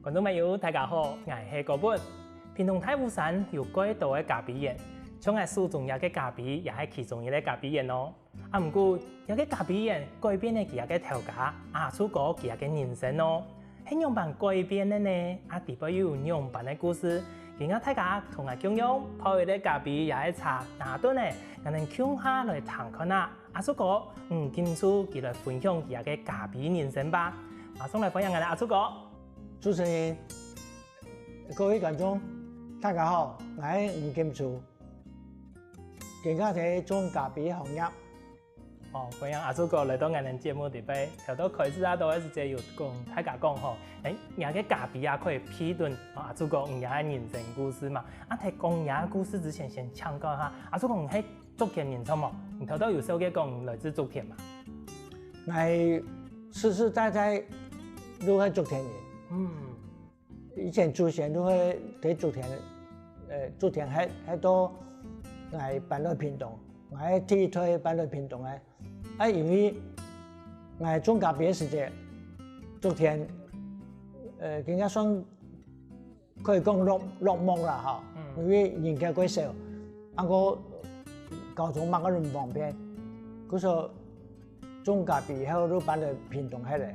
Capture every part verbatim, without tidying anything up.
觀眾朋友，大家好，𠊎係高本。屏東大武山有蓋多个咖啡園，像𠊎手中這个咖啡也係其中一个咖啡園哦。啊，毋過，這个咖啡園改變了佢个頭家阿樹哥佢个人生哦。係仰般改變个呢？啊，底背又有仰般个故事？今日大家同𠊎共樣泡一个咖啡也係茶拿等仔，𠊎等共下來聽看啊！阿樹哥，嗯，今就佢來分享佢个咖啡人生吧。馬上來歡迎𠊎等阿樹哥。主持人，各位觀眾，大家好，𠊎係吳金珠。 今下在種咖啡行業。哦，歡迎阿樹哥來到𠊎等節目裡背。頭到開始啊，都係直接有講，大家講吼，誒，你个咖啡啊，可以批准阿樹哥你个人生故事嘛。啊，在講你个故事之前，先請教一下，阿樹哥你係竹田人著無？你頭到有紹介講你來自竹田嘛？𠊎世世代代都係竹田人。嗯。 以前祖先都係在竹田，呃，竹田歇，歇到𠊎搬來屏東，𠊎係第一代搬來屏東个。啊，因為𠊎種咖啡个時節，竹田，呃，應該算可以講落，落寞啦吼，因為人口過少，啊，過交通嘛，可能毋方便，故所 種咖啡後就搬到屏東歇了。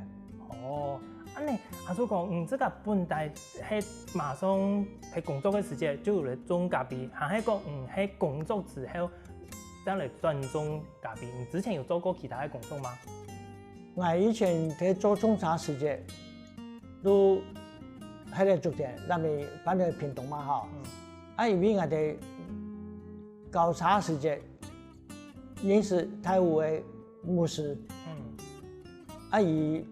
哦，恁呢，阿樹哥，你這个本來係馬上係工作个時節就有來種咖啡，還係講你係工作之後正來轉種咖啡？你之前有做過其他个工作嗎？𠊎以前在做種茶時節，就歇了竹田，那邊搬到屏東嘛吼。啊，因為𠊎在教茶時節， 認識大武个牧師，嗯。啊，佢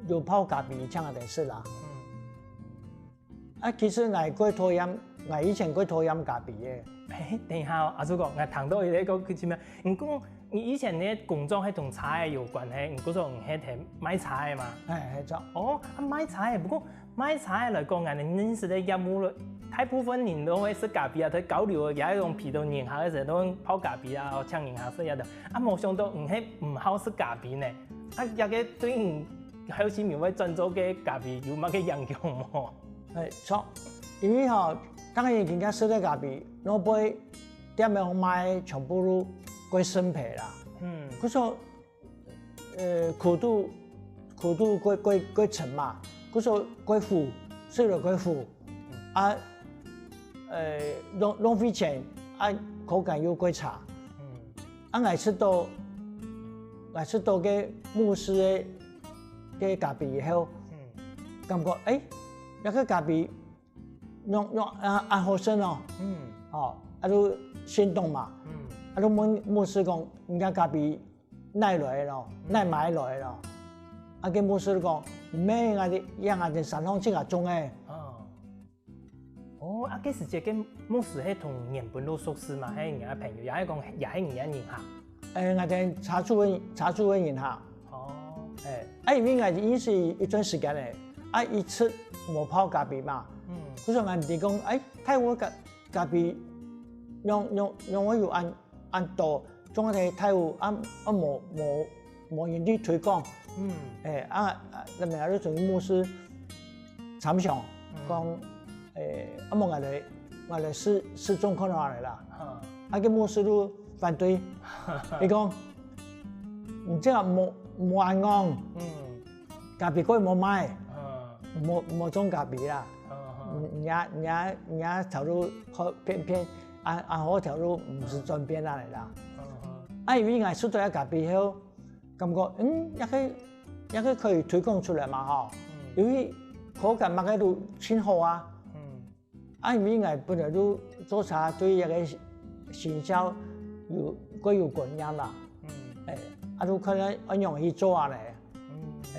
有泡咖啡請𠊎等食啦。嗯。啊，其實𠊎過討厭，𠊎以前過討厭咖啡个。誒，等一下哦，阿樹哥，𠊎聽到一個故事咩？你講你以前个工作係同茶个有關係，你講說你係賣茶个嘛？誒，係，著。哦，啊，賣茶个，不過 賣茶个來講，𠊎等認識个業務，大部分人都會食咖啡啊，在交流个，也用皮到人客个時候，都泡咖啡啊，請人客食啊。啊，無想到你係毋好食咖啡呢。啊，這个對你後續會轉做个咖啡有麼个影響無？誒，著，因為吼，當然人家食个咖啡，外背店个賣全部都過生培啦。嗯。可是 呃，苦度，苦度過，過，過深嘛，故所過苦，食了過苦，啊，呃，浪，浪費錢，啊，口感又過差。嗯。啊，𠊎食到，𠊎食到个牧師个，个咖啡以後，嗯。感覺，誒，這个咖啡，用，用，啊，啊，好食哦。嗯。哦，啊，就心動嘛。嗯。啊，就問牧師講，你个咖啡 哪來个咯，哪買來个咯？啊，該牧師講，毋係，𠊎兜，這𠊎兜山項自家種个。哦。哦，啊，該時節个牧師係同你原本就熟識嘛，係你个朋友，也係講，也係你个人客？誒，𠊎兜茶主个，茶主个人客。哦。誒，啊，因為𠊎認識一段時間了，啊，一直無泡咖啡嘛。嗯。故所𠊎毋知講，誒，大武个咖，咖啡，仰，仰，仰會有恁，恁多 種个大武啊，啊無，無，無人去推廣。嗯。誒，啊，啊，該面就同牧師參詳，嗯。講，誒，啊無𠊎來，𠊎來試，試種看下來啦。嗯。啊，該牧師就反對，佢講，你這个無，無恁樣。嗯。 咖啡過無賣，嗯。無，無種咖啡啦。嗯，嗯。你，你，你頭路好偏偏，啊，啊，好頭路毋係轉變下來啦。嗯，嗯。啊，因為𠊎食到該咖啡後，感覺，嗯，這个，這个可以推廣出來嘛，吼。嗯。因為口感麼个都盡好啊。嗯。 啊，因為𠊎本來就做茶對這个行銷有，較有觀念啦。嗯。誒，啊，就看愛仰般去做啊咧。嗯。誒。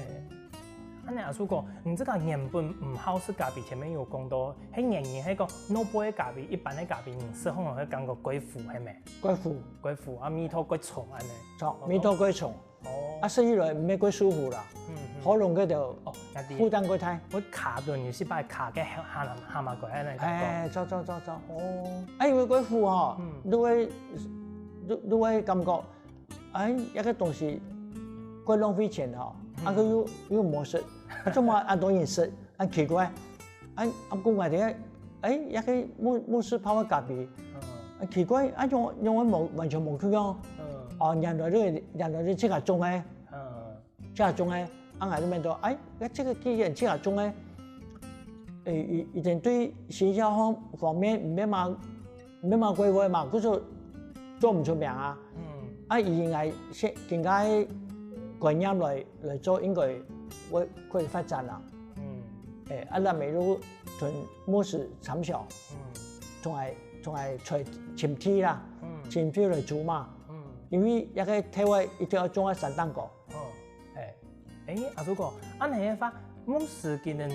恁呢，阿樹哥，你這个原本毋好食咖啡，前面有講到，係原因係講外背个咖啡，一般个咖啡，你食好會感覺過苦，係無？過苦。過苦，啊，味道過重恁呢。著，哦。味道過重。 哦。啊，食起來毋係過舒服啦，嗯，嗯。喉嚨該兜哦，𠊎知。負擔過大。𠊎卡頓有時擺卡个下，下，下巴蓋恁呢感覺。誒，著，著，著，著。哦。啊，因為過苦吼，嗯。你會，你，你會感覺，誒，這个東西過浪費錢吼，嗯。啊，佢又，又無食，做麼恁多人食，恁奇怪。哎，啊，毋過𠊎兜，哎，這个牧、牧師泡个咖啡，啊，奇怪，啊，仰、仰會無、完全無共樣？哦，原來這、原來這自家種个，自家種个，啊，𠊎兜面到，哎，這个既然自家種个，誒，一、一定對行銷方、方面毋免嘛、毋免嘛規劃嘛，故所做毋出名啊。啊，以𠊎現、現在个觀念來、來做，應該會可以發展啦。誒，啊，咱們就同牧師參詳，同𠊎、同𠊎揣、尋地啦，尋地來做嘛。因為這个地位一定愛種在山頂高。誒，誒，阿叔哥，恁樣个話，牧師今年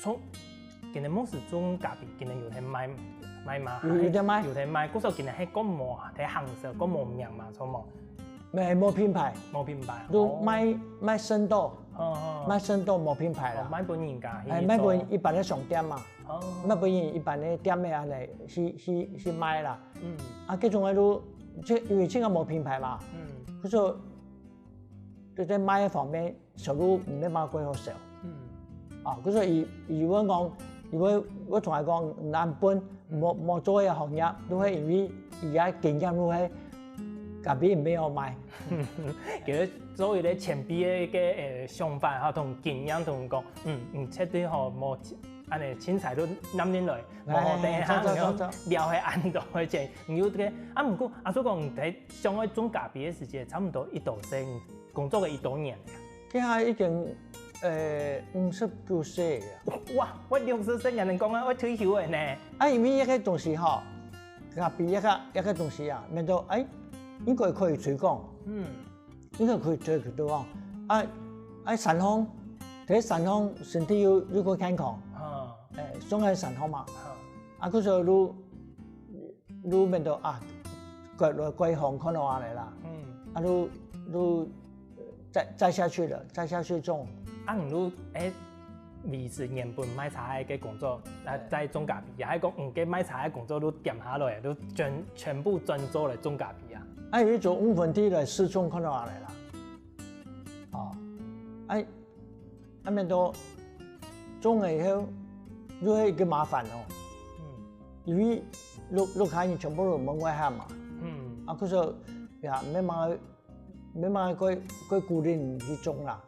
種、今年牧師種咖啡，今年有得賣、賣嗎？有、有得賣。有得賣，故所今年係講無啊，在行銷，講無名嘛，著無？無、無品牌，無品牌，就賣、賣生豆，賣生豆無品牌啦，賣分人家，哎，賣分一般个商店嘛，賣分一般个店个恁樣去、去、去賣啦。啊，這種个就、這、因為這个無品牌嘛，就說就在賣个方面， 收入毋免嘛過好少。啊，故所以、以往講，以往𠊎同佢講，難分，無、無做這个行業，就係因為佢个經驗就係咖啡毋免好賣。其實做一個前輩个、个，誒，想法吼，同經驗同講，嗯，嗯，絕對吼，無恁樣凊彩就攬入來，無吼，等下你要了解恁多个錢，你有這个啊，毋過阿叔講，你在想愛種咖啡个時節，差毋多幾多歲，工作个幾多年了？ 這下已經，呃，五十九歲了。哇，𠊎六十歲也能講啊，𠊎退休了呢。啊，因為這个東西吼，咖啡這个、這个東西啊，面到，哎，應該可以推廣。嗯。應該可以推廣。啊，啊，山項，在山項身體又、又過健康。啊。哎，上个山項嘛。啊。啊，故所就 就面到啊，改來改行看到恁樣啦。嗯。啊，就、就再、再下去了，再下去種。啊，你就，誒，維持原本賣茶个工作，啊，再種咖啡，也係講，嗯，該賣茶个工作就點下來，就全、全部專做來種咖啡啊。啊，有一種五分地來試種看到恁樣啦。哦，哎， 啊，面到種了以後，又係一個麻煩哦。嗯。因為屋、屋下人全部都門外漢嘛。嗯。啊，故所也無麼个、無麼个過、過鼓勵你去種啦。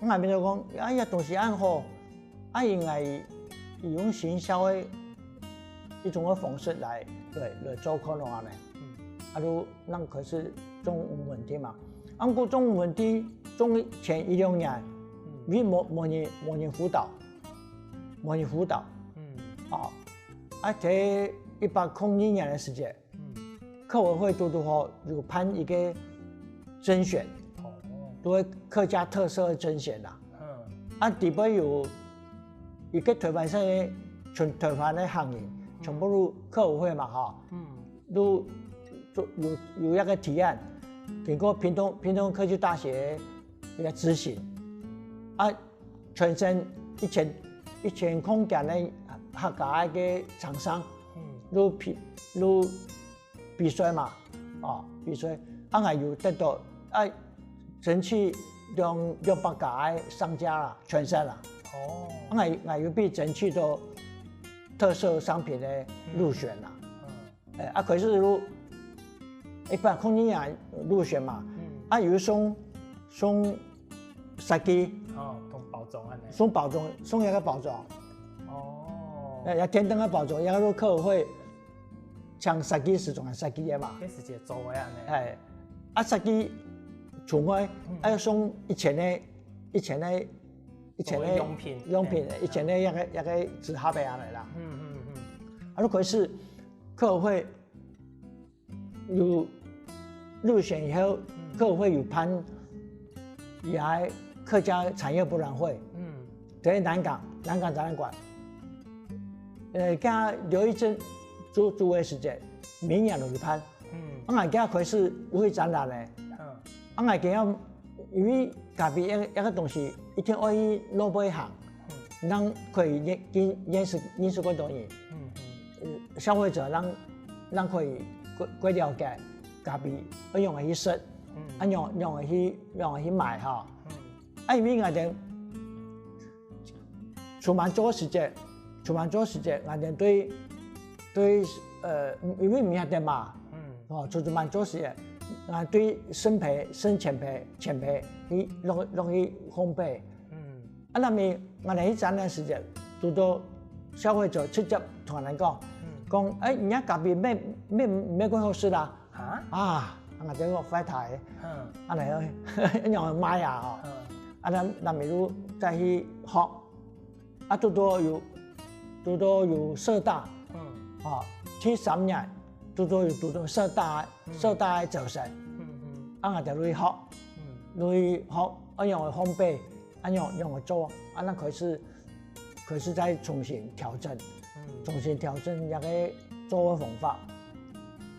𠊎面到講，哎呀，東西恁好，啊，應該用行銷个一種个方式來、來、來做可能恁樣。嗯。啊，就 正開始種五分地嘛。啊，毋過種五分地，種前一兩年，因為無、無人、無人輔導，無人輔導。嗯。哦，啊，在一百空二年个時節，嗯。客委會堵堵好有辦一個甄選，哦。都係客家特色个甄選啦。嗯。啊，底背有一個台灣省个全台灣个行業，全部都客委會嘛，吼。嗯。 就、就有、有一個提案，經過屏東、屏東科技大學一個執行，啊，全省一千、一千空間个客家个廠商，嗯。就比、就比賽嘛，哦，比賽，啊，𠊎有得到，啊，爭取兩、兩百家个商家啦，全省啦。哦。啊，𠊎、𠊎有被爭取到特色商品个入選啦。嗯。 誒，啊，開始就一百空二年入選嘛，嗯。啊，有送、送設計，哦，同包裝恁樣。送包裝，送一個包裝。哦。誒，也天燈个包裝，也係客委會請設計師總來設計个嘛。該時節做个恁樣。誒，啊，設計除外，嗯。還要送一千个、一千个、一千个用品。用品，一千个一個、一個紙盒个恁樣啦。嗯，嗯，嗯。啊，就開始客委會 有入選以後，嗯。客委會有辦，也係客家產業博覽會，嗯。在南港，南港展覽館。呃，該劉一正做、做个時節，每年都有辦。嗯。啊，𠊎該開始有去展覽个。嗯。啊，𠊎今日因為咖啡一、一個東西，一定愛去外背行，嗯。正可以認、認、認識、認識更多人。嗯，嗯。呃，消費者正、正可以過、過了解咖啡，愛仰般去食，嗯。啊，仰、仰般去、仰般去買吼。嗯。啊，因為𠊎兜 出門做个時節，出門做事節，𠊎等對對呃，因為毋曉得嘛，嗯，哦，出出門做事節，𠊎對身皮、身前皮、前皮去落落去烘焙。嗯，啊，那麼𠊎等去展覽時節，堵到消費者直接同𠊎等講，講，哎，你家咖啡乜乜乜過好食啦，啊，啊，𠊎等講壞忒，嗯，啊，來，樣賣啊，哦，啊，那那麼就再去學。 啊，堵到有堵到有社大，嗯，哦，第三年堵到有堵到社大社大个招生，嗯嗯，啊，𠊎就落去學，落去學，啊，仰仔烘焙，啊，仰仰仔做，啊，那開始開始再重新調整，重新調整該个做个方法，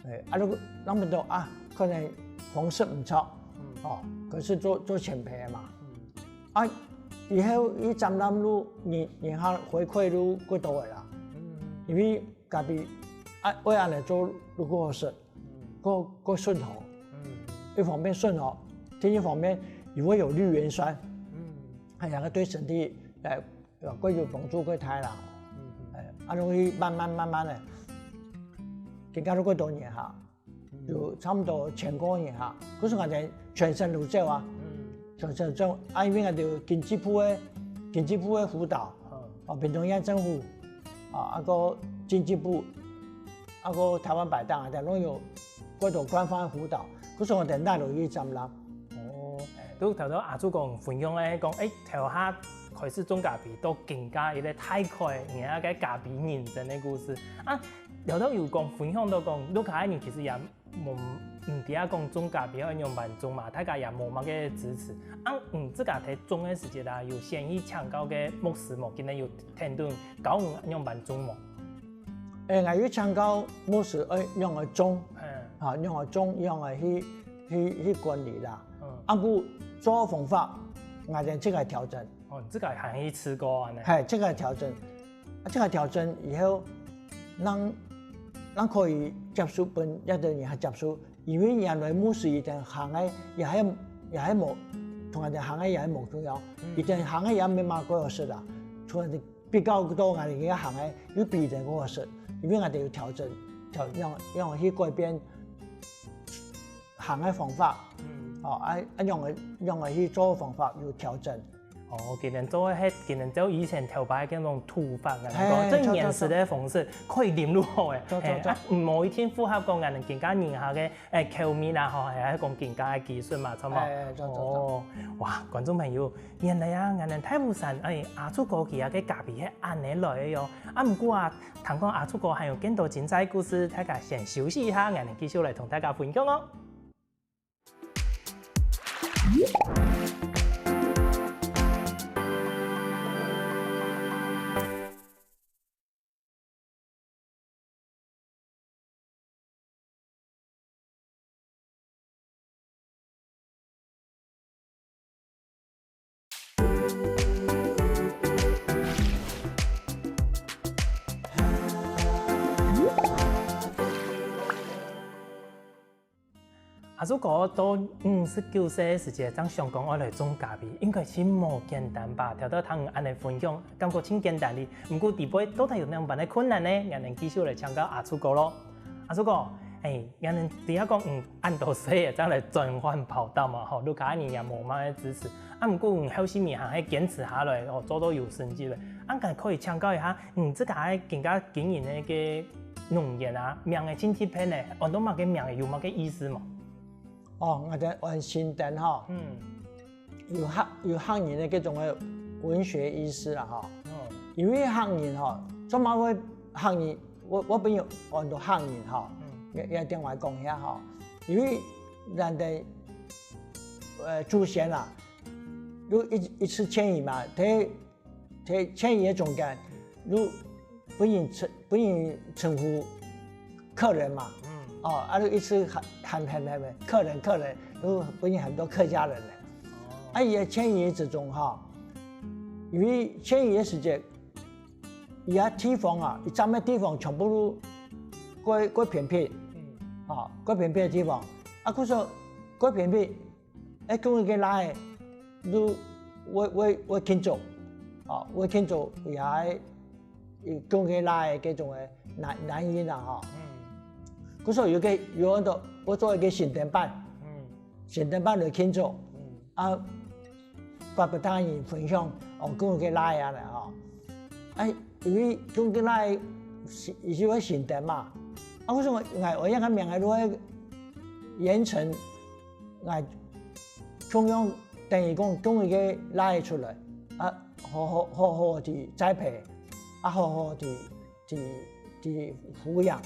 哎，啊，如果那麼多啊，可能方式毋著，哦，可是做做前輩个嘛。 啊，以後一展覽路，人人客回饋路過多个啦。因為咖啡啊，愛恁仔做路過好食，過過順口。一方面順口，第二方面又會有綠原酸，哎呀，對身體誒，過有幫助過大啦。哎，啊，容易慢慢慢慢个，更加路過多年哈。 有差毋多千過人哈，可是𠊎兜全省路走啊，全省走啊，因為𠊎兜有經濟部个經濟部个輔導，哦，屏東縣政府，啊，啊个經濟部，啊个台灣百大，𠊎兜攏有過多官方个輔導，可是𠊎兜哪落去展覽。哦，都頭頭阿祖講分享个講，誒，頭下開始種咖啡，到今下一個大概，你个咖啡人生个故事啊，聊到有講分享到講，屋下个人其實也 無，毋知啊講種咖啡愛仰般種嘛，大家也無麼个支持。啊，你自家在種个時節啊，有先去請教个牧師無？今日有聽到教你仰般種無？誒，𠊎有請教牧師愛仰仔種，啊，仰仔種，仰仔去去去管理啦。啊，毋過做方法，𠊎兜自家調整。 哦，你自家還去試過恁仔？係，自家調整。啊，自家調整以後，正正可以接受分這兜人客接受，因為原來牧師佢兜行个也係也係無，同𠊎兜行个也係無共樣，佢兜行个也毋係麼个好食啦，同𠊎兜比較到𠊎兜行个又比佢兜好食，因為𠊎兜有調整，調仰仰去改變行个方法，哦，啊啊仰仔仰仔去做个方法有調整。 哦，佢兜做个係，佢兜照以前頭擺該種土法，恁仔講，最原始个方式，可以啉就好誒。著著著。啊，無一定符合講𠊎兜今下人客个誒口味啦吼，還係講今下个技術嘛，著無？誒，著著著。哦，哇，觀眾朋友，原來啊，𠊎兜大武山誒阿祖哥佢个咖啡係恁仔來个喲。啊，毋過啊，聽講阿祖哥還有更多精彩故事，大家先休息一下，𠊎兜繼續來同大家分享哦。 阿祖哥到五十九歲个時節，正想講愛來種咖啡，應該係無簡單吧？聽到聽你恁仔分享，感覺盡簡單哩。毋過底背到底有仰般个困難呢？𠊎兜繼續來請教阿祖哥囉。阿祖哥，誒，𠊎兜知啊講，嗯，恁多歲仔正來轉換跑道嘛，吼，屋下人也無麼个支持。啊，毋過你後續也還係堅持下來，吼，做到有成績了。啊，該可以請教一下，你自家个今下經營个該農園啊，名仔盡特別呢，安到麼个名仔，有麼个意思無？ 哦，𠊎兜安新燈吼，嗯，有客有客人个該種个文學意思啦吼。哦，因為客人吼，做麼會客人，𠊎𠊎本有安到客人吼，嗯，也也等𠊎講一下吼，因為𠊎兜呃祖先啊，有一一次遷移嘛，在 在遷移个中間，就分人稱分人稱呼客人嘛，嗯，哦，啊，就一直喊喊喊喊客人客人，就分人喊做客家人了。啊，佢个遷移之中哈，因為遷移个時節，佢个地方啊，佢站个地方全部都過過偏僻，嗯，啊，過偏僻个地方，啊，故所過偏僻， 誒，講个來，就會會會慶祝，哦，會慶祝也係佢講个拉个該種个男男音啊吼。故所有个有很多，我做一个聖誕板，聖誕板來慶祝，啊，發分大人分享，哦，講个拉啊啦吼。哎，因為講个拉是，是會聖誕嘛，啊，為什麼𠊎愛一个名个都會延伸，𠊎共樣等於講講一个拉出來，啊，好好好好地栽培，啊，好好地 去去抚養，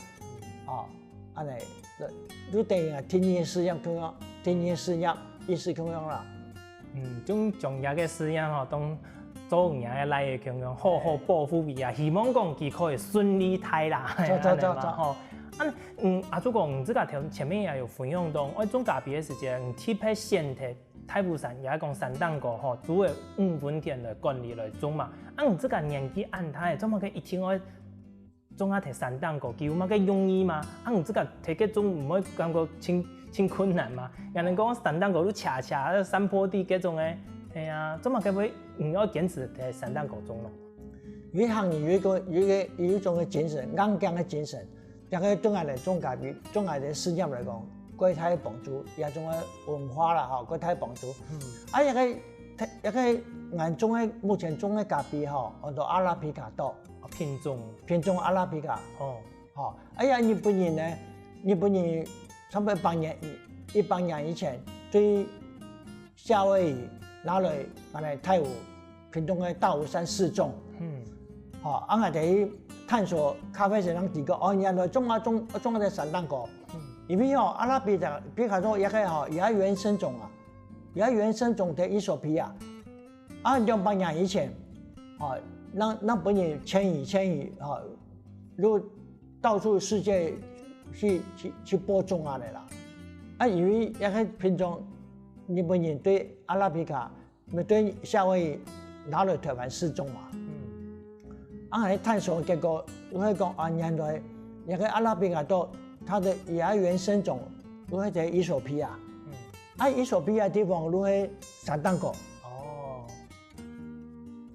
哦，恁呢，就等於啊，天然事業共樣，天然事業意思共樣啦。嗯，就將這个事業吼，當做若个倈仔共樣，好好保護佢啊，希望講佢可以順利大啦，著著著著，吼。啊，嗯，阿祖公，你自家頭前面也有分享到，愛種咖啡个時節，你特別選擇 大武山也講山頂高吼，主要五分田來管理來種嘛。啊，你自家年紀恁大，做麼个一定愛種啊在山頂高，佢有麼个容易嘛？啊，你自家在該種毋會感覺盡盡困難嘛？人講山頂高就斜斜山坡地該種个，係啊，做麼个會你愛堅持在山頂高種咯？有一行人有一个有一个有一種个精神，硬頸个精神， 這个對𠊎來種咖啡，對𠊎个事業來講，蓋大幫助，也種个文化啦吼，蓋大幫助。啊，這个這个𠊎種个目前種个咖啡吼，安到阿拉比卡豆，品種品種阿拉比卡。哦，吼，哎呀，日本人呢，日本人差不多一百年一百年以前，對夏威夷拿來拿來大武 屏東个大武山試種。嗯，吼，啊，𠊎等去探索咖啡生產地个，哦，原來種啊種種啊在山頂高。因為吼，阿拉比卡比卡多這个吼，也原生種啊，也原生種在伊索比亞。啊，兩百年以前，吼，那那本人遷移遷移，吼，又到處世界去去去播種啊的啦。啊，因為這个品種，日本人對阿拉比卡 𠊎對夏威夷拿來台灣試種嘛。啊，來探索結果，𠊎會講啊，原來這个阿拉比卡豆，它的也原生種，就係在伊索比亞。啊，伊索比亞地方就係山頂高。哦。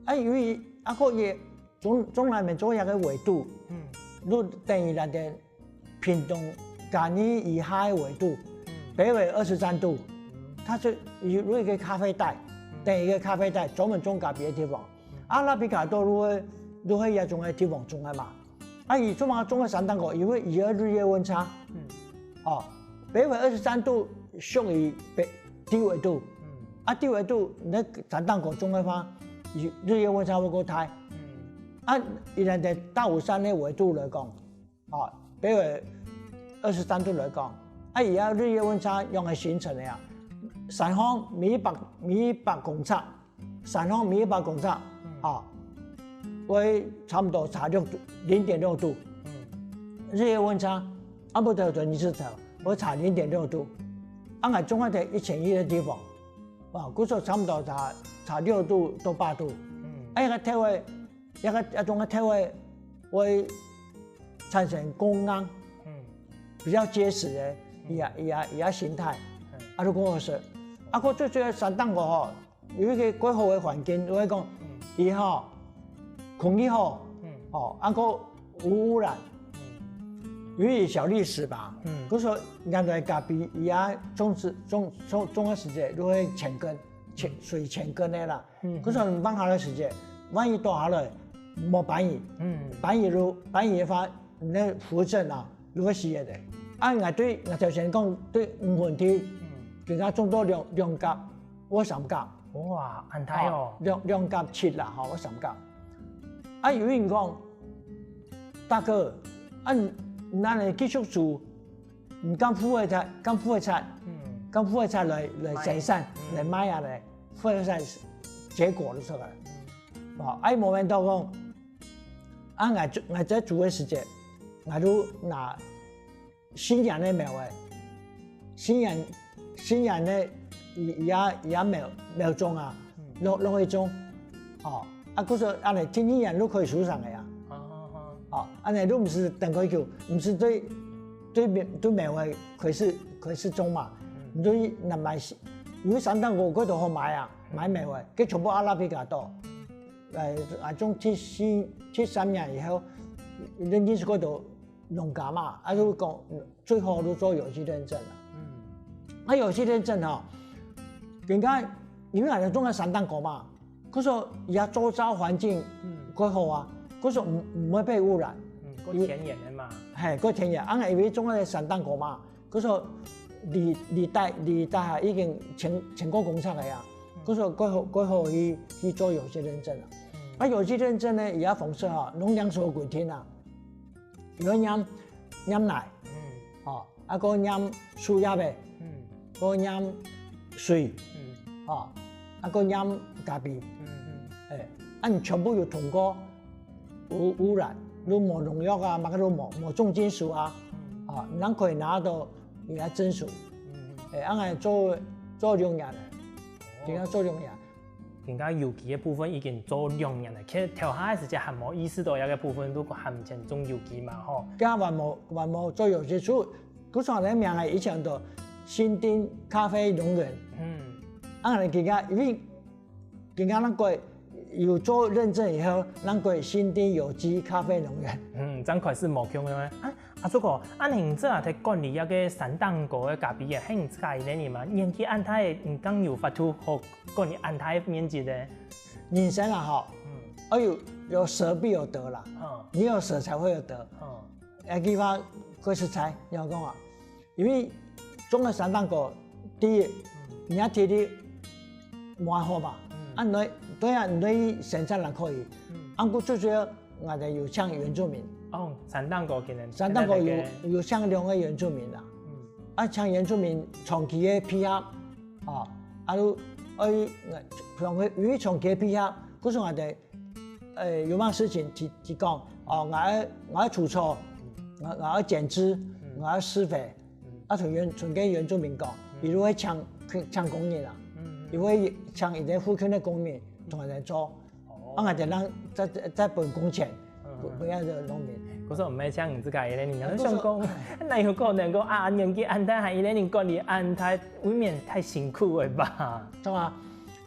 啊，因為啊，个也從從來面做一个緯度，就等於咱的 屏東甲二以下个緯度，北緯二十三度，它是有有一个咖啡帶，等於一个咖啡帶，專門種咖啡个地方。阿拉比卡豆就係就係這種个地方種个嘛。啊，佢做麼个種个山頂高，因為佢个日夜溫差，哦，北緯二十三度屬於北低緯度，啊，低緯度你山頂高種个話，日日夜溫差會過大。啊，佢人在大武山个緯度來講， 哦，北緯二十三度來講，啊，佢个日夜溫差仰般形成个啊？山項每一百每一百公尺，山項每一百公尺，啊，會差不多差六度，零點六度。日夜溫差，啊，不得就二十度，會差零點六度。啊，𠊎種个在一千一个地方，啊，故所差不多差差六度到八度。啊，該个體會，該个該種个體會會 產生光硬，比較結實个，佢个佢个佢个形態。啊，就講好食。啊，个最主要山頂高吼，有一个蓋好个環境，就係講，佢吼，空氣好，哦，啊，个無污染。有一點小歷史吧，就說原來咖啡佢个種植種種種个時節，就會淺耕，淺屬於淺耕个啦。 嗯，可是你放下來時節，萬一倒下來，無板雨，嗯，板雨如板雨个話，你个扶正啊，如何洗也得。啊，𠊎對𠊎頭先講對五分地，嗯，佢个種到兩兩甲或三甲，哇，恁大哦，兩兩甲七啦，吼，或三甲。啊，有人講，大哥，啊，你你恁樣繼續做， 你敢付个錢，敢付个錢，敢付个錢來來生產，來賣啊咧，付个錢結果就出來。哦，啊，無想到講，啊，𠊎𠊎在做个時節，𠊎就拿新年个苗仔，新年新年个佢佢个佢个苗苗種啊，落落去種，哦，啊，故所恁樣第二年就可以收成个啊。哦，恁樣就毋使等幾久，毋使對對苗對苗仔 開始開始種嘛，你就去拿買，因為山頂高个都好買啊，買苗仔，該全部阿拉比卡多。呃，啊，從七四、七三年以後，認識過多農家嘛，啊，就講最好就做有機認證啦。嗯。啊，有機認證吼，人家因為人種个山蛋糕嘛，可是也周遭環境嗯，過好啊，可是毋毋會被污染。嗯，過天然个嘛。嘿，過天然，啊，因為種个山蛋糕嘛，可是離離大離大學已經全全國工廠个啊，可是過好過好去去做有機認證啊。啊，有機認證呢，也方式吼，農糧署規定啊，有人驗驗奶，嗯，哦，啊，過驗樹葉个，嗯，過驗水，嗯，哦，啊，過驗咖啡，嗯嗯，哎，啊，你全部有通過，無污染，都無農藥啊，麼个都無，無重金屬啊，啊，你可以拿到你个證書，哎，恁樣做做兩年了，今年做兩年。 人家有機个部分已經做兩年了，其實頭下个時節還無意識到這個部分，都還毋曾種有機嘛吼。該還無還無做有機，就就像人名个以前都新丁咖啡農園，嗯，啊，人家因為人家那個有做認證以後，那個新丁有機咖啡農園，嗯，正開始無共樣个啊。 阿叔哥，恁你這下在管理這個山蛋糕个咖啡園，係你自家一個人嘛？年紀恁大，你敢有法度好管理恁大个面積呢？人生啊，吼，嗯，哎呦，有捨必有得啦。嗯，你有捨才會有得。嗯，一句話，過實在，你要講啊，因為種个山蛋糕，第一，你要體力，無好嘛。嗯，啊，你對啊，你生產還可以。嗯，啊，毋過最主要 𠊎兜有請原住民。哦，山頂哥今年，山頂哥有，現在那個，有請兩個原住民啦。嗯。啊，請原住民長期个配合，哦，啊，就，哎，長期，因為長期个配合，故所𠊎兜，呃，有麼事情提，提講，哦，𠊎愛，𠊎愛除草，𠊎，𠊎愛剪枝，𠊎愛施肥，啊，同原，同該原住民講，比如會請，請工人啊，佢會請佢兜附近个工人同𠊎兜做。 哦，啊，𠊎就讓再，再分工錢，嗯，分，分該個農民。可是毋係像你這個一個人，啊，想講，哪有可能講啊，年紀恁大還一個人管理恁大，未免太辛苦了吧？對啊，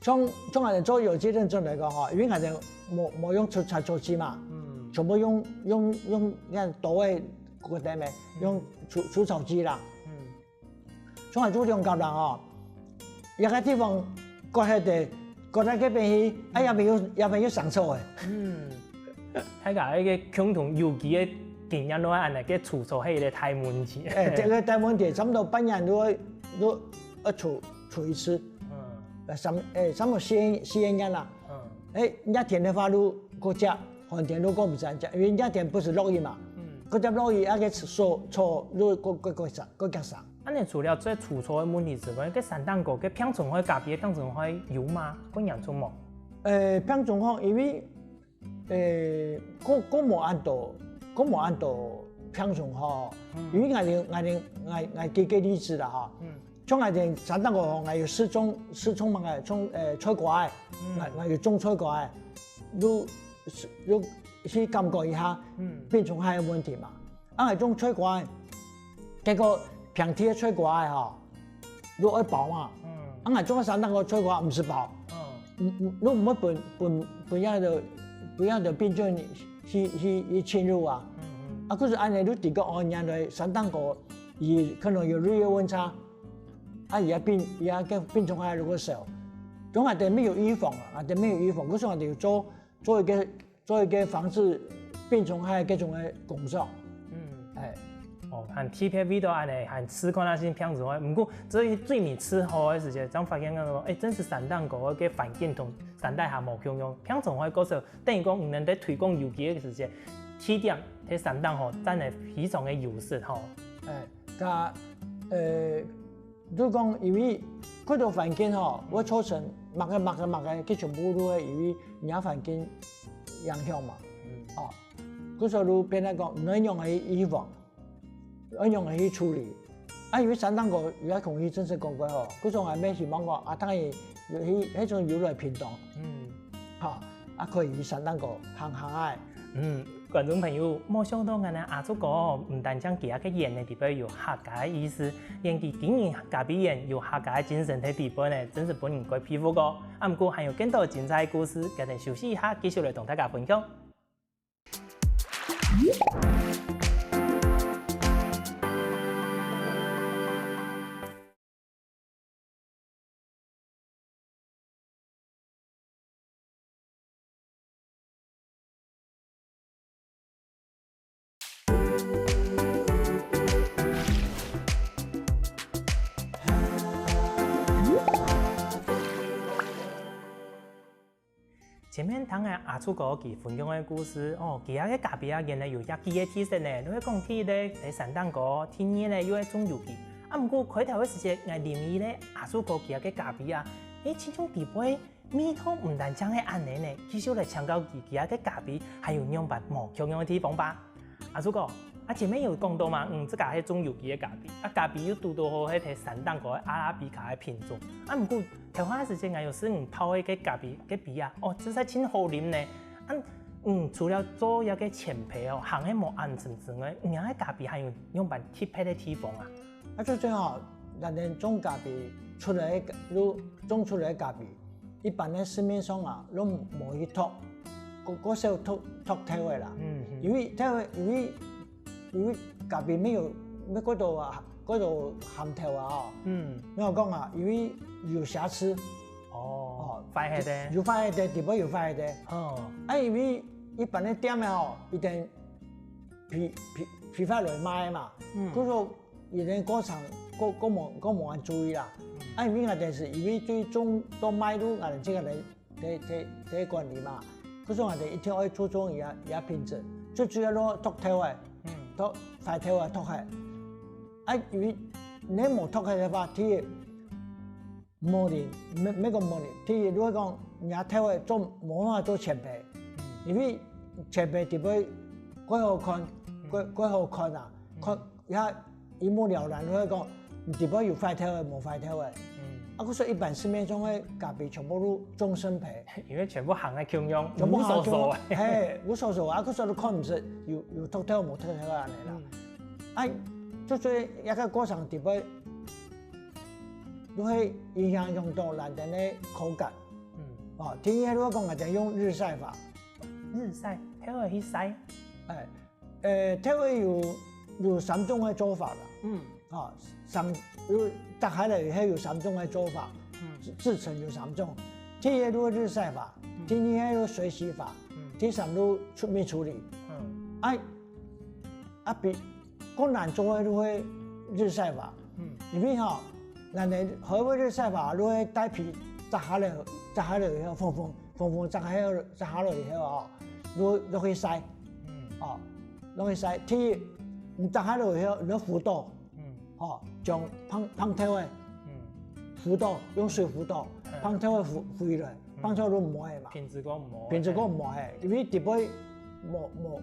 像，像𠊎兜做有機認證來講吼，因為𠊎兜無，無用除，除草劑嘛，嗯，全部用，用，用該刀仔割个咩，用除，除草劑啦。嗯。 像𠊎做兩甲人哦，一個地方割忒个，割到該邊去，啊，也無有，也無有生草个。嗯，大家一個共同有機个經驗，都係恁樣，該除草係一個大問題。哎，這個大問題，差不多半年都會，都要除，除一次。嗯。呃，三，哎，差不多四，四個月啦。嗯。哎，熱天个話都過接，寒天都過毋使接，因為熱天毋係落雨嘛。嗯。過接落雨，啊，該草，草都過，過，過生，過結生。 恁樣除了這除草个問題之外，該山頂哥，該病蟲害，隔壁个病蟲害有嗎？恁嚴重無？呃，病蟲害，因為，呃，過，過無恁多，過無恁多病蟲害，因為𠊎兜，𠊎兜，𠊎，𠊎舉個例子啦吼，像𠊎兜山頂哥吼，𠊎有試種，試種麼个，種，呃，菜瓜仔，𠊎，𠊎有種菜瓜仔，就，就去感覺一下病蟲害个問題嘛。 啊，𠊎種菜瓜仔，結果平地个菜瓜仔吼，都愛包嘛。嗯。啊，𠊎種个山頂哥菜瓜毋使包。嗯。嗯，嗯，都毋會分，分，分該个，分該个病菌去，去，去侵入啊。嗯，嗯。啊，可是恁樣都知講，哦，原來山頂哥，佢可能有日夜溫差，啊，佢个病，佢个病蟲害如果少，總還得沒有預防啊，還得沒有預防，可是還得有做，做一個 做一個防治病蟲害各種个工作。嗯。哎。哦，還特別為著恁樣，還試看啊，先病蟲害。毋過，這最尾試好个時節，正發現講，哎，真係山頂哥个環境同山底下無共樣。病蟲害過少，等於講，你兜在推廣有機个時節，地點在山頂吼，真个非常个優勢吼。哎，佢，呃， 就講因為過多環境吼，會造成麼个麼个麼个，佢全部都會因為若環境影響嘛。嗯。哦，故所就變來講，毋知仰般去預防，愛仰般去處理。啊，因為山頂哥有个空氣真係講過吼，故所𠊎也希望講，啊，當然有去，彼種有來屏東，嗯。吼，啊，可以去山頂哥行行仔。嗯。觀眾朋友，無想到𠊎等阿叔哥哦，毋單淨佢个園仔裡背有客家个意思，連佢經營咖啡園有客家个精神在裡背呢，真係分人蓋佩服哦。啊，毋過還有更多精彩个故事，𠊎等休息一下，繼續來同大家分享。 前面聽个阿叔哥佢分享个故事，哦，佢个咖啡園仔有這幾个特色呢，就係講第一个，在山頂高，第二呢，又係種有機。啊，毋過開頭个時節，𠊎啉佢个阿叔哥佢个咖啡啊，誒，親像裡背味道毋單淨係恁仔呢，繼續來請教佢，佢个咖啡還有仰般無共樣个地方吧。 阿叔哥，啊前面有講到嘛，嗯，自家係種有機个咖啡，啊咖啡又堵到好係在山頂高个阿拉比卡个品種。啊毋過頭下時節𠊎有試你泡个該咖啡个杯啊，哦，實在盡好啉呢。啊，嗯，除了做這个淺焙哦，還係無恁深之外，你个咖啡還有仰般特別个地方啊？ 啊，最主要吼，𠊎等種咖啡出來个，就種出來个咖啡，一般个市面上啊，都無去擇，較，較少擇，擇豆仔啦。嗯，嗯。因為豆仔，因為，因為咖啡乜有，乜過多啊，過多鹹豆啊吼。嗯。你好講啊，因為有瑕疵。哦，哦，壞忒个。有壞忒个，裡背有壞忒个。哦。啊，因為一般个店个吼，一定批，批，批發來賣嘛。嗯。故所 佢个過程，較，較無，較無恁注意啦。嗯。啊因為𠊎等係因為對種到賣就𠊎等自家來，來，來，來管理嘛。故所𠊎等一定愛注重佢个，佢个品質，最主要就擇豆仔，嗯。擇壞豆仔擇忒。啊因為你無擇忒个話，第一，無人，乜，乜講無人，第一，就係講，若豆仔做，無辦法做淺焙，嗯。因為淺焙裡背較好看，嗯。較，較好看啊，嗯。看 也一目了然，就係講，裡背有壞豆仔，無壞豆仔。嗯。啊，故所一般市面上个咖啡全部都中深焙。因為全部行个共樣，全部行个共樣，無所所个。嘿，無所所，啊，故所都看毋出有，有擇豆無擇豆恁仔啦。嗯。啊，就所以這个過程裡背，就會影響用到咱等个口感。嗯。哦，第二个，如果講，𠊎等用日曬法。日曬，豆仔去曬。哎， 呃，豆仔有，有三種个做法啦。嗯。啊，三，有，摘下來以後有三種个做法，嗯。製程有三種。第一个就日曬法，嗯。第二个就水洗法，嗯。第三就出蜜處理。嗯。啊，啊，比，較難做个就係日曬法。嗯。因為吼，𠊎等何謂日曬法，就係帶皮摘下來，摘下來以後，風風 風風摘下，摘下來以後哦，落，落去曬。嗯。哦，落去曬。第一，你摘下來以後，你要浮豆，嗯。哦，將爿，爿豆仔，嗯。浮豆，用水浮豆，嗯。爿豆仔浮，浮起來，嗯。爿豆仔就無个嘛。品質較無个。品質較無个，因為裡背無，無，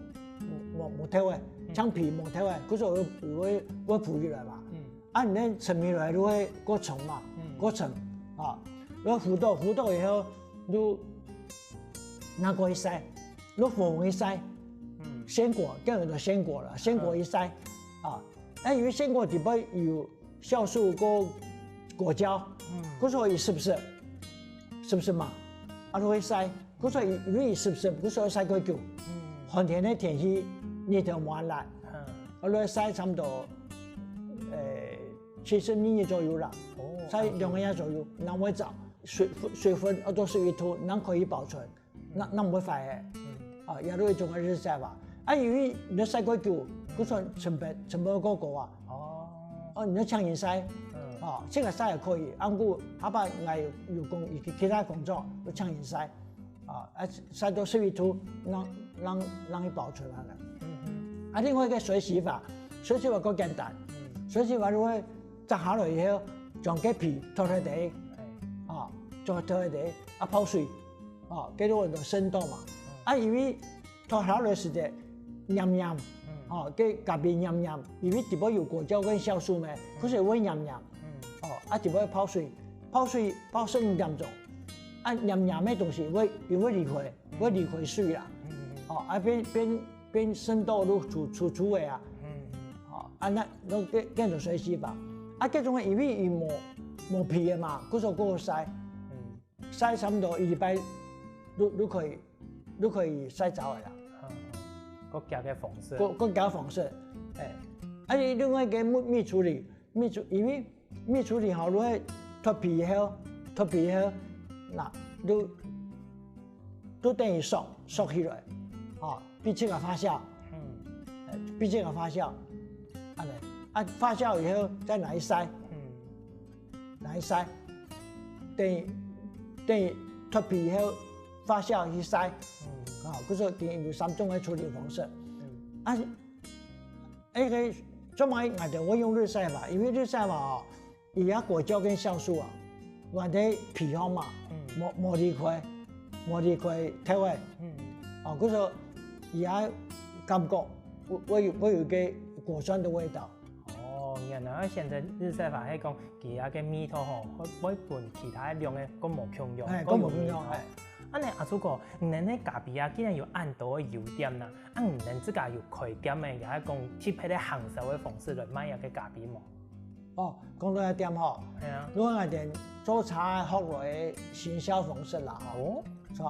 無，無豆仔，嗯。像皮無豆仔，故所會，會，會浮起來嘛。嗯。啊，你等沉起來就會較重嘛，嗯。較沉，啊，然後浮豆，浮豆以後， 就拿過去曬，就火紅去曬。嗯。鮮果，叫做鮮果啦，鮮果去曬。嗯。啊，啊因為鮮果裡背有酵素个果膠，嗯。故所佢濕濕，濕濕嘛，啊，就會曬，故所佢，因為佢濕濕，故所會曬較久。嗯。寒天个天氣，日頭無恁辣，嗯。啊，就會曬差不多，呃，七十二日左右啦，哦，曬兩個月左右，正會燥。 水，水分愛到十一度，正可以保存，嗯。正，正毋會壞个。嗯。啊，也係一種个日曬法。啊，因為你愛曬較久，嗯。故所成本，成本較高啊。哦。哦，你愛請人曬，嗯。哦，自家曬也可以，啊，毋過下擺𠊎有，有工，有其他工作，愛請人曬。啊，啊，曬到十一度，正，正，正去保存啊。嗯哼。啊，另外一個水洗法，水洗法較簡單。嗯。水洗法就係 摘下來以後，將該皮脫忒忒，哎。啊，將脫忒忒，啊，泡水，啊，該就安到生豆嘛。嗯。啊，因為脫下來時節，黏黏，嗯。啊，該咖啡黏黏，因為裡背有果膠跟酵素嘛，嗯。故所會黏黏。嗯。哦，啊，裡背泡水，泡水泡十五點鐘，啊，黏黏个東西會，佢會離開，嗯。會離開水啦。嗯，嗯，嗯。哦，啊，變，變變深度都出出出个啊。嗯，好，啊，那那个变成水洗法，啊，这种个因为伊无无皮个嘛，故所过晒，嗯，晒差不多一礼拜，都都可以都可以晒燥个啦。嗯，个加个方式，个个加方式，哎，啊，你另外一个蜜蜜处理，蜜处因为蜜处理好，如果脱皮以后，脱皮以后，那都都等于缩缩起来，哦，必须个发酵，嗯，必须个发酵，啊，啊，发酵以后再拿去晒，嗯，拿去晒，等于等于脱皮以后发酵去晒，嗯，啊，故所等于有三种个处理方式，嗯，啊。 哎，个做么个，我用日晒法，因为日晒法哦，伊个果胶跟酵素啊，原个皮方嘛，嗯，无无离开，无离开头个，嗯，哦，故所伊个感觉会会有会有个果酸的味道。哦，原来选择日晒法，系讲佢个味道吼，会会分其他两个个无共样，哎，个无共样，哎。 恁呢，阿朱哥，你等个咖啡啊，竟然有恁多个优点呐！啊，你等自家有开店个，也係講特別个行銷个方式來賣這个咖啡無？哦，講到這點吼，係啊，如果𠊎等做茶學來个行銷方式啦吼，哦，錯，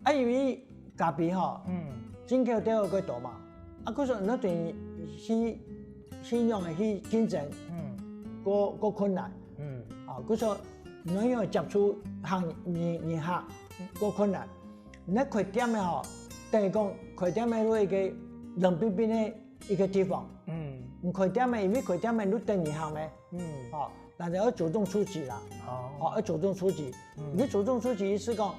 啊，因為咖啡吼，嗯，進口都有幾多嘛，啊，故所你對去去樣个去競爭，嗯，過過困難，嗯，啊，故所你要接觸行人人客， 過困難。你開店个吼，等於講開店个落一个冷冰冰个一个地方。嗯，你開店个，因為開店个你等人客咩？嗯，哦，人家要主動出擊啦。哦，哦，要主動出擊。嗯，你主動出擊意思講，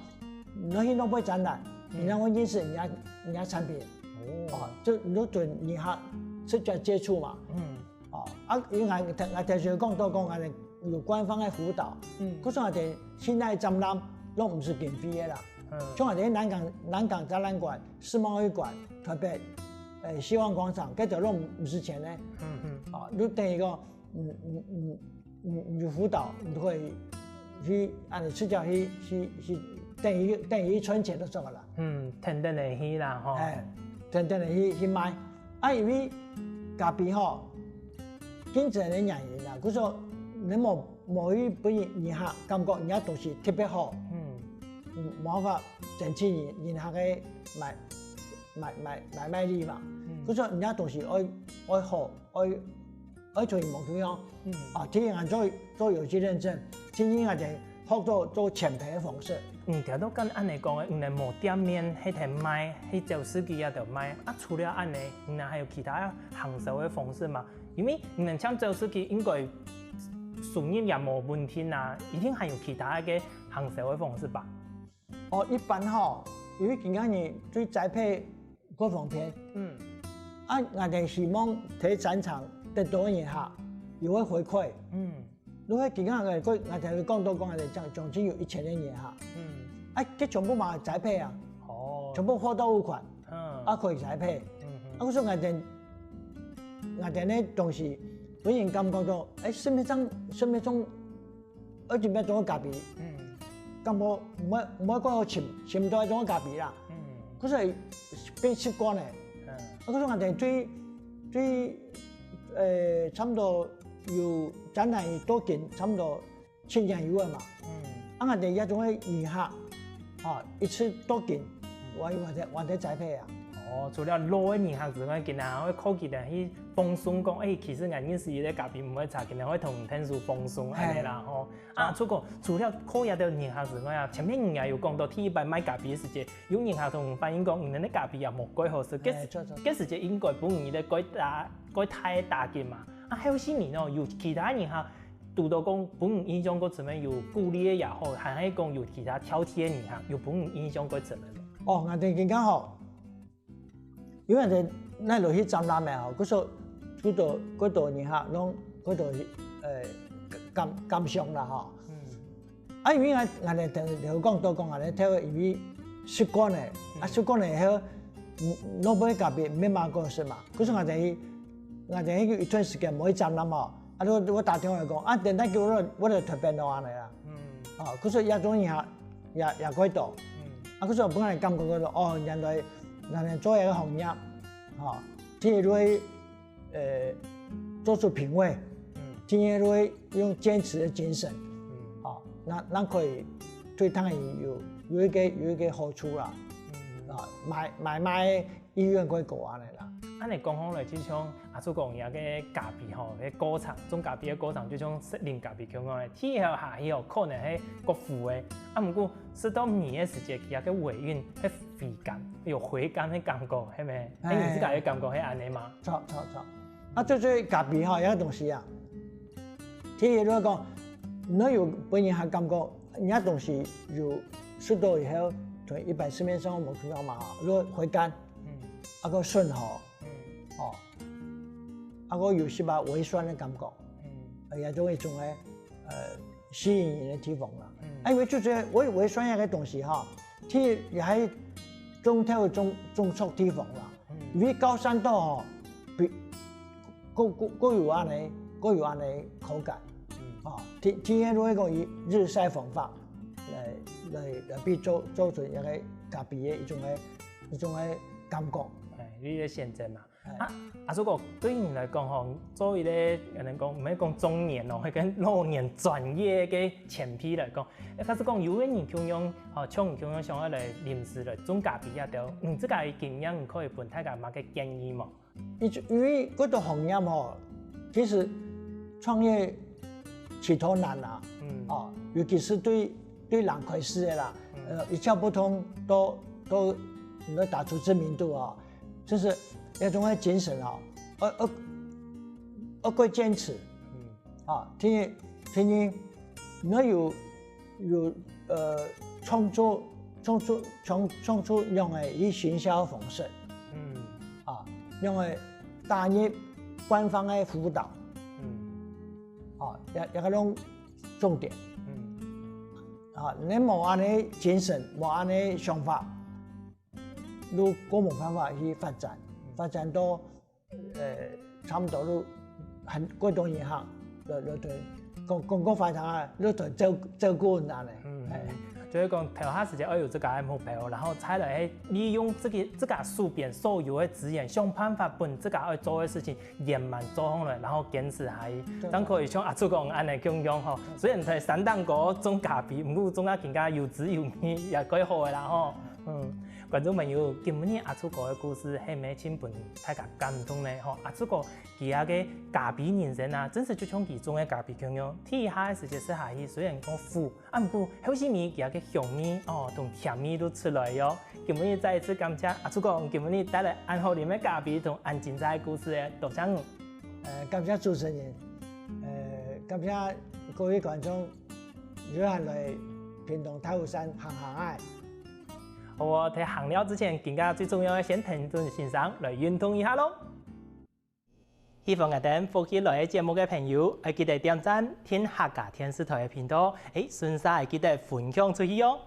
你去弄杯展覽，嗯，你讓我認識人家人家產品。哦，哦，就你就對人客直接接觸嘛。嗯， 哦，啊，因為𠊎𠊎頭先講到講，𠊎有官方个輔導，嗯，可是𠊎等現在展覽攏毋使經費个啦，嗯，像𠊎等南港南港展覽館、世貿會館、台北，誒，希望廣場，該兜攏毋使錢呢。嗯嗯，哦，你等於講，嗯嗯嗯嗯，有輔導，你可以去，啊，你直接去去去，等於等於去賺錢就做个啦。嗯，等等个去啦吼。哎，等等个去去賣。 啊，因為咖啡吼，競爭个原因啊，故所你無無去分人人客感覺人家東西特別好，嗯，無辦法爭取人人客个買買買買賣力嘛。嗯，故所人家東西愛愛好，愛愛出去無共樣。 嗯，啊，第一眼做做有機認證，第二眼就學做做淺焙个方式。嗯，聽到敢恁呢講个，毋能無店面，去店賣，去走市區也得賣。啊，除了恁呢，你還有其他行銷个方式嗎？因為你等像走市區，應該收入也無問題啊，一定還有其他个行銷个方式吧？ 哦，一般吼，因為今仔日對宅配較方便，嗯，啊，𠊎等希望在展場得到人客，有个回饋，嗯，如果今仔日个，𠊎等講到講，𠊎等將將近有一千个人客，嗯，啊，這全部嘛宅配啊，哦，全部貨到付款，嗯，啊，可以宅配，嗯，啊，故所𠊎等𠊎等个東西，分人感覺到，誒，生命中生命中 愛準備做咖啡，嗯，感覺毋會毋會過好尋尋到做咖啡啦。嗯，可是變習慣了。嗯，啊，可是𠊎等對對，呃，差不多有展覽多近，差不多七年有了嘛。嗯，啊，𠊎等也總會人客，啊，一直多近，我我在我在栽培啊。哦，除了老个人客之外，今仔會靠佢等去放送講，誒，其實𠊎認識一個咖啡毋會差，今仔會同你聽書放送，恁呢啦吼。 啊，除過除了靠這兜人客之外啊，前面你也有講到，第一擺賣咖啡个時節，有人客同你反映講，你等个咖啡也無蓋好食，該該時節應該分你个蓋大蓋大个打擊嘛。啊，後續呢，有其他人客堵到講分你印象較深个，有鼓勵个也好，還係講有其他挑剔个人客，有分你印象較深个無？哦，𠊎等今下吼， 因為𠊎等落去展覽个吼，故所幾多幾多人客，攏幾多呃感感想啦吼。嗯，啊，因為𠊎𠊎等頭頭講到講，𠊎等頭因為習慣了，啊習慣了以後，嗯，老板个咖啡毋係嘛好食嘛，故所𠊎等去𠊎等去一段時間無去展覽吼，啊，我我打電話來講，啊，等下叫我我就特別落恁呢啦。嗯，哦，故所這種人客也也幾多，嗯，啊，故所本來感覺講哦，原來若係做一個行業，吼，第一類，呃，做出品味，嗯第二類用堅持的精神，嗯吼，那那可以對他人有有一個有一個好處啦，嗯。啊，買買賣意願會高恁樣啦。恁樣講起來，就像阿叔講，這个咖啡吼，該過程，種咖啡个過程，就像食啉咖啡共樣个，第一口下去吼，可能係較苦个，啊，毋過食到尾个時節，佢个尾韻係回甘，有回甘个感覺，係無？哎，你自家个感覺係恁樣嗎？著著著。啊，最最咖啡吼，有個東西啊，第一，如果講，你有分人家感覺，人家東西有食到以後，同一般市面上無看到嘛，如果回甘，嗯啊，个順口，嗯哦，啊，个有些吧微酸的感覺，嗯呃，也中一種个，呃，吸引人的地方啦。嗯啊，因為就覺得我微酸那個東西哈，其實也還中透中中錯地方啦。嗯因為高山豆吼，比各各各有恁呢，各有恁呢口感。嗯哦，天天天都會講以日曬風化來來來比做做成一個咖啡的一種个一種个感覺。哎，你个選擇嘛。哎啊，阿叔哥，對你來講吼，做一個，可能講，毋係講中年哦，係跟老年專業个前輩來講，哎，假使講有个人共樣，吼，像你共樣想要來臨時來種咖啡啊，對，你自家个經驗，你可以分大家麼个建議無？因因為這個行業吼，其實創業起頭難啊，嗯哦，尤其是對對人開始的啦，呃，一竅不通都都能夠打出知名度啊，就是那種个精神啊，要要要過堅持嗯啊，天天天天，你要有有呃創作創作創創作用个以行銷方式嗯啊，用个打入官方个輔導嗯啊，也也个種重點。嗯啊，你無恁呢精神，無恁呢想法，你過無辦法去發展，發展到呃差不多都很過多銀行，對對對，講講講發展啊，你對照照顧人呢，嗯哎，就係講頭下時間愛有自家个目標，然後再來係利用自己自家手邊所有个資源，想辦法分自家愛做个事情圓滿做好來，然後堅持下去。對正可以像阿叔講恁呢共樣吼，雖然在山頂高種咖啡，毋過種啊更加有滋有味，也蓋好个啦吼。嗯，觀眾朋友，今日阿叔哥个故事係毋係盡分大家感動呢？吼，阿叔哥佢个咖啡人生啊，真實就像佢種个咖啡共樣，第一下个時節食下去，雖然講苦，啊，毋過後尾佢个香味哦，同甜味都出來喲。今日再一次感謝阿叔哥，今日帶來恁好啉个咖啡同恁精彩个故事，多謝你。呃，感謝主持人，呃，感謝各位觀眾，有閒來屏東大武山行行啊。好哦，在行尞之前，更加最重要个先停頓先生來運動一下咯。喜歡𠊎等福氣來个節目个朋友，愛記得點讚、訂客家電視台个頻道，誒，順續愛記得分享出去哦。